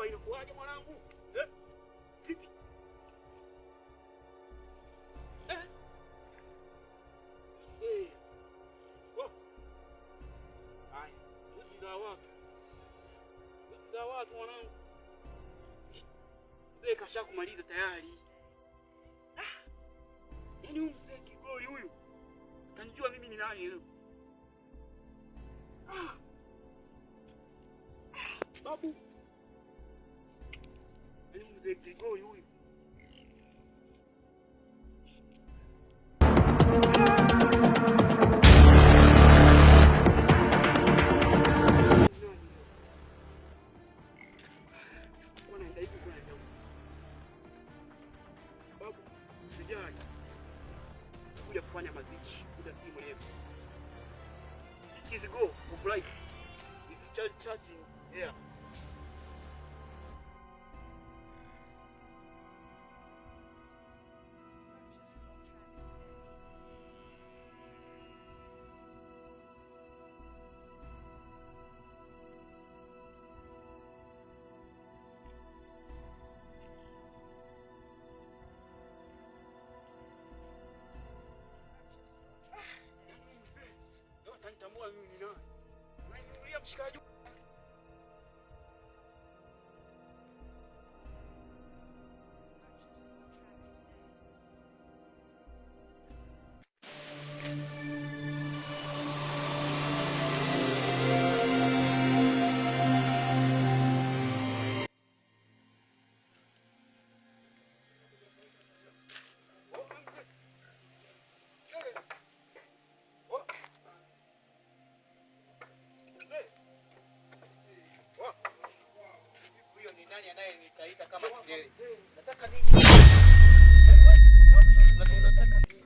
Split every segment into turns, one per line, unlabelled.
Nikilewa inakuwaje mwanangu? Eh? Vipi? Eh? See. Oh. Haya, mbuzi za watu. Mbuzi za watu mwanangu. Mzee kashakumaliza tayari. Ah. Yaani huyu mzee kigoli huyu. Kanijua mimi ni nani leo. Ah. Babu. Yaani mzee kigoli huyu. Wanaenda hivi, wanaenda huku. Babu, sijali. Kuja kufanya mazishi muda si mrefu. It is go of life. It's charging yeah. Leo atanitambua mimi ni nani. Unaninunulia mshikaji.
Huyo ni nani anayenitaita kama kidele? Nataka nini? Unataka nini?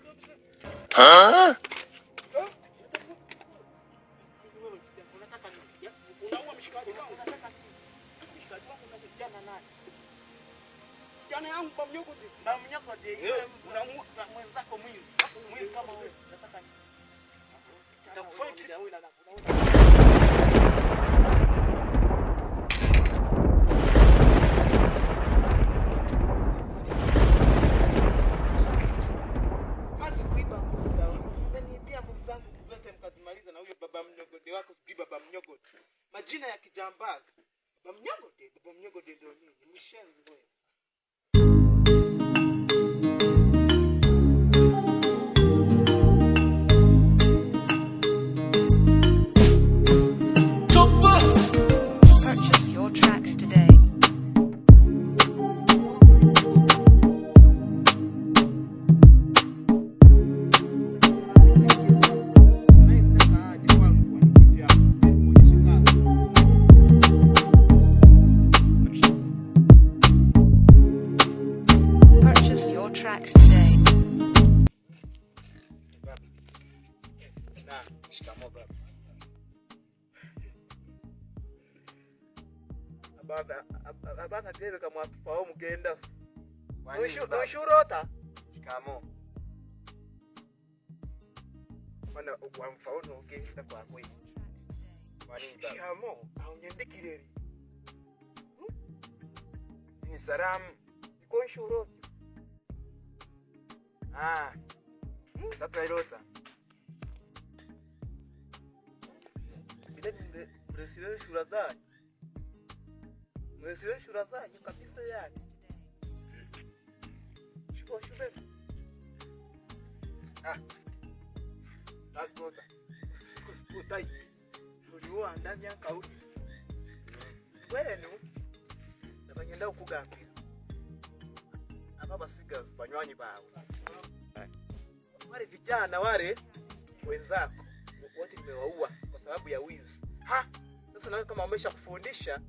Unataka nini?
Unaua mshikaji wangu.
Unataka nini? Mshikaji wangu unakijana nani?
Jana yangu kwa mnyoko.
Bamnyako de
Eh,
yule
unamuua.
mwenzako mwizi. Mwizi kama wewe. Unataka nini?
Nitakufanya kitu.
Mazi kuiba mbuzi za watu. Mmeniibia mbuzi zangu zote mkazimaliza na huyo baba mnyogode wako sijui baba mnyogode. Majina ya kijambazi. Baba mnyogode, baba mnyogode ndio nini? Mshenzi wewe.
Purchase your tracks today.
Anayemtaka aje kwangu anikute hapa. Nimuonyeshe kazi.
Purchase your tracks today.
Baba. Na, shikamoo baba. Abana abana tebe kama watufahamu mugenda. Ushurota. Shikamoo. Bana wamfaulu ugenda kwa kweli. Shikamoo, aunyendikireri.
Ni salamu.
Iko nshurota.
Ah. Tatu ailota.
Bile mresire shura zanyu. Mresire shura zanyu kabisa yani. Shubo shube.
Ah. Tasota.
Sikutai. Uliwo myaka uli. Wenu nabanyenda okugambira. Aba basigazi banywanyi bawe. Wale vijana wale wenzako wote nimewaua kwa sababu ya wizi.
Ha!
Sasa nawe kama wamesha kufundisha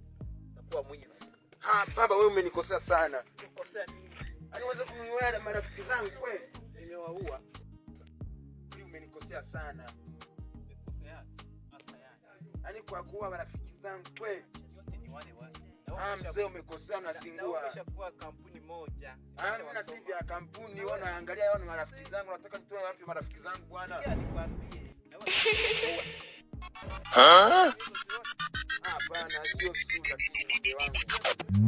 utakuwa mwizi.
Ha, baba wewe umenikosea sana.
Sikukosea nini?
Yaani uweze kuniua marafiki zangu kweli?
Nimewaua.
Kweli umenikosea sana.
Nimekosea hasa yani.
Yaani kwa kuwa marafiki zangu kweli.
Yote ni wale wale.
Ah, mzee umekosea
Na
unazingua.
umeshakuwa kampuni moja.
Hamna si vya kampuni, wewe unaangalia hao ni marafiki zangu, nataka nitoe wapi marafiki zangu bwana?
Sikia nikwambie. Na wewe
Hapana, sio vizuri lakini mzee wangu.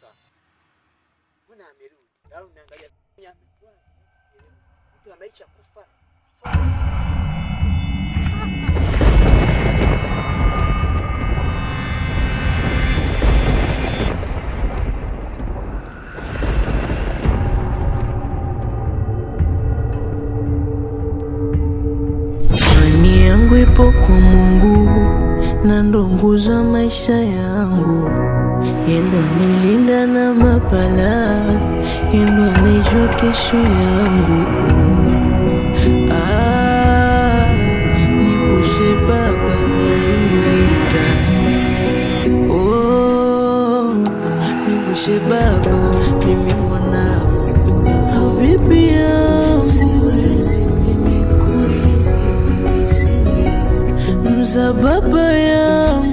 Sasa mbona amerudi? Au naangalia amekuwa mtu ameisha kufa.
Imani yangu ipo kwa Mungu na ndo nguzo ya maisha yangu, yeye ndo anilinda na mabala, yeye ndo anaijua kesho yangu. Ah, nipushe Baba na hii vita. Oh, nipushe Baba, mimi mwanao habibi yangu, siwezi mimi kuishi, mimi siwezi mza baba yangu.